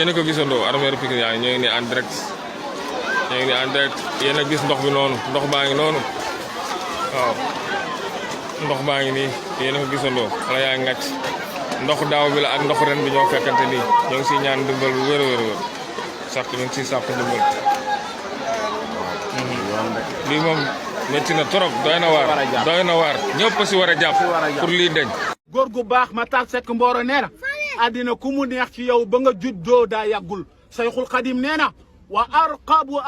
yéen a ko gisandoo armeeru Pikine yaa ngi ñoo ngi ni en direct yéen a gis ndox bi noonu ndox baa ngi noonu waaw ndox baa ngi nii yéen a ko gisandoo xale yaa ngi ngàcc ndox daaw bi la ak ndox ren bi ñoo fekkante nii ñoo ngi siy ñaan dimbal bu wér sàkk ñu ngi siy sàkk dimbal lii moom métti na trop doy na waar ñëpp si war a jàpp pour lii deñ góor gu baax Matar Seck Mboro nee na àddina ku mu neex ci yow ba nga juddoo daa yàggul Sayxul Xadim nee na wa arqabu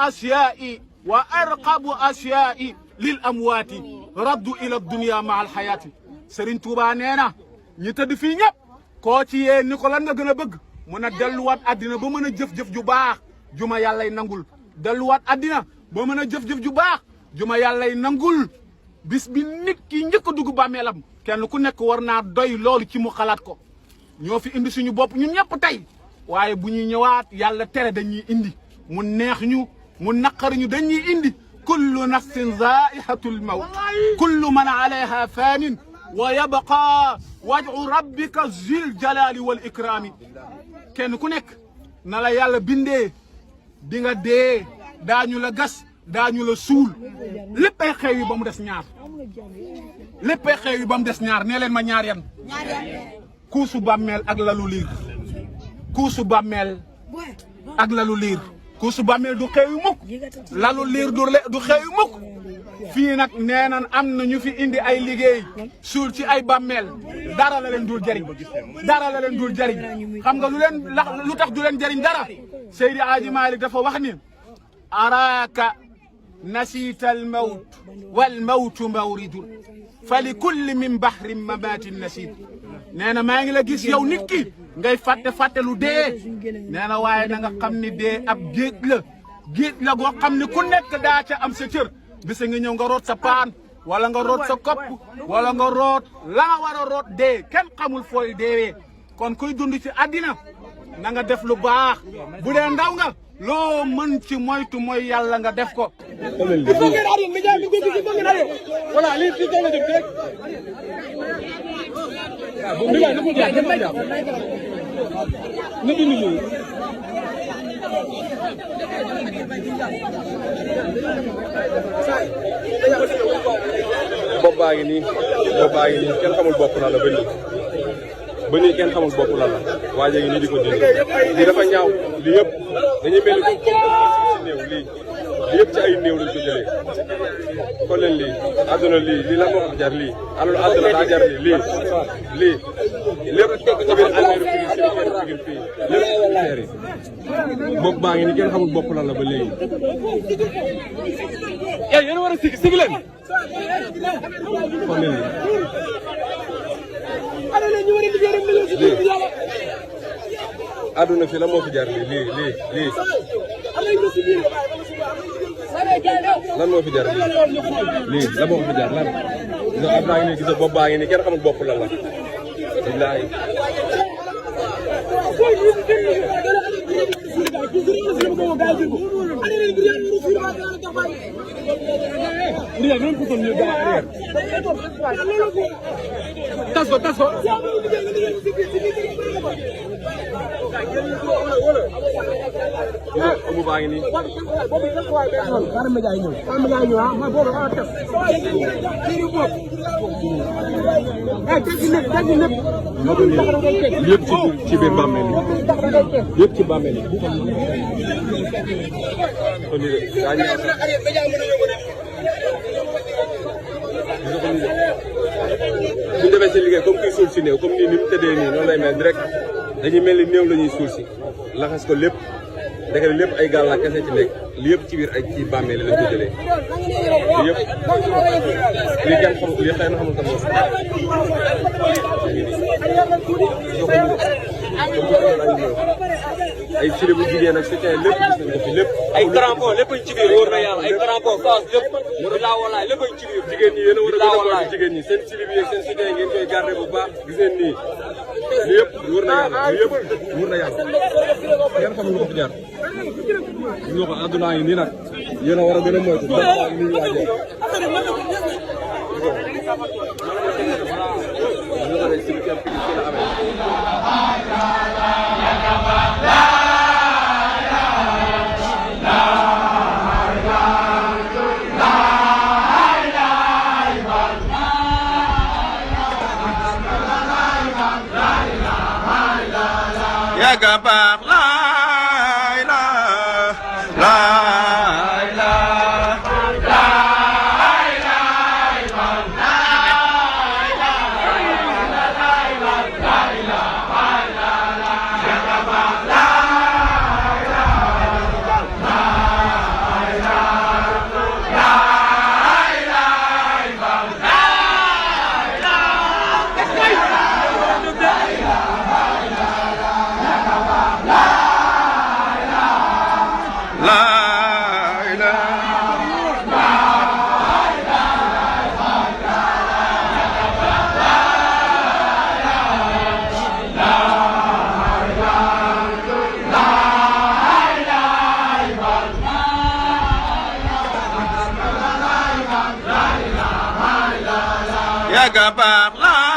asyaai lil amwaati raddu ila dunia ma al xayaati Serigne Touba nee na ñi tëdd fii ñëpp koo ci yee ni ko lan nga gën a bëgg mun a delluwaat àddina ba mën a jëf-jëf ju baax juma yàllay nangul delluwaat àddina ba mën a jëf-jëf ju baax juma yàllay nangul bis bi nit ki njëkk a dugg bàmmeelam kenn ku nekk war naa doy loolu ci mu xalaat ko ñoo fi indi suñu bopp ñun ñëpp tey waaye bu ñuy ñëwaat yàlla tere dañuy indi mu neex ñu mu naqari ñu dañuy indi kullu nafsin zaihatul mawt kullu man alayha fanin wa yabqa wajhu rabbika zil jalali wal ikrami kenn ku nekk na la yàlla bindee di nga dee daañu la gas daañu la suul léppay xew yi ba mu des ñaar léppay xew yi ba mu des ñaar nee leen ma ñaar yan kuusu bàmmeel ak lalu liir kuusu bàmmeel ak lalu liir kuusu bàmmeel du xew yu mukk lalu liir du xew yu mukk fii nag nee nan am na ñu fi indi ay liggéey suul ci ay bàmmeel dara la leen dul jëriñ xam nga lu tax du leen jëriñ dara Seydi Aji Malik dafa wax ni araaka nasiita al mawt wal mawtu mawridun fa li kulli min bahrin mamatin nasiit nee na maa ngi la gis yow nit ki ngay fàtte lu dee nee na waaye na nga xam ni dee ab géej la goo xam ni ku nekk daa ca am sa cër bisa nga ñëw nga root sa paan wala nga root sa kopp wala nga root la nga war a root dee kenn xamul fooy deewee kon kuy dund ci àddina na nga def lu baax bu dee ndaw nga loo mën ci moytu mooy yàlla nga def ko. bopp baa ngi nii kenn xamul bopp la ba nii kenn xamul bopp la waa ji ngi nii di ko dindi lii dafa ñaaw lii yëpp dañuy mel ni néew lii yëpp ci ay néew lañ ko jëlee kon leen lii àdduna lii lan moo ko jar lii alalu àdduna daa jar lii lépp ci biir almeeru Pikine fii lépp seer yi bopp baa ngi nii kenn xamul bopp lan la ba léegi yéen war a sigi leen kon leen lii àdduna fi la moo fi jar lii lan moo fi jar lii la moo fi jar lan nga ab naa ngi nii gis bopp baa ngi nii kenn xamul bopp lan la billaahi tas ko mu baa ngi nii yëpp ci biir bàmmeel yi yëpp ci bàmmeel yi kon nii de daa ñëw bu ñu defee seen liggéey comme kuy suul si néew comme nii ni mu tëddee nii noonu lay mel direct dañuy mel ni néew la ñuy suul si laxas ko lépp ndeke lépp ay gàllaa kese ci nekk li yëpp ci biir ay ci bàmmeel lañ ko jëlee li yëpp lii kenn xamul lii xëy na xamul tam ay sile bu jigéen ak soutien lépp gis nañ ko fi lépp ay crampon lépp ci biir wóor na yàlla ay crampon kaas lépp laa walaay lépp ci biir jigéen ñi yéen a war a gën a jigéen ñi seen sile bi ak seen soutien ngeen koy garder bu baax gis ngeen nii li yëpp wóor na yàlla li yëpp wóor na yàlla kenn xamul lu ko fi jaar gis nga ko àdduna yi nii nag yéen a war a gën a moytu ni ñu waajee la yàgg a baax laa yàgg a baax laa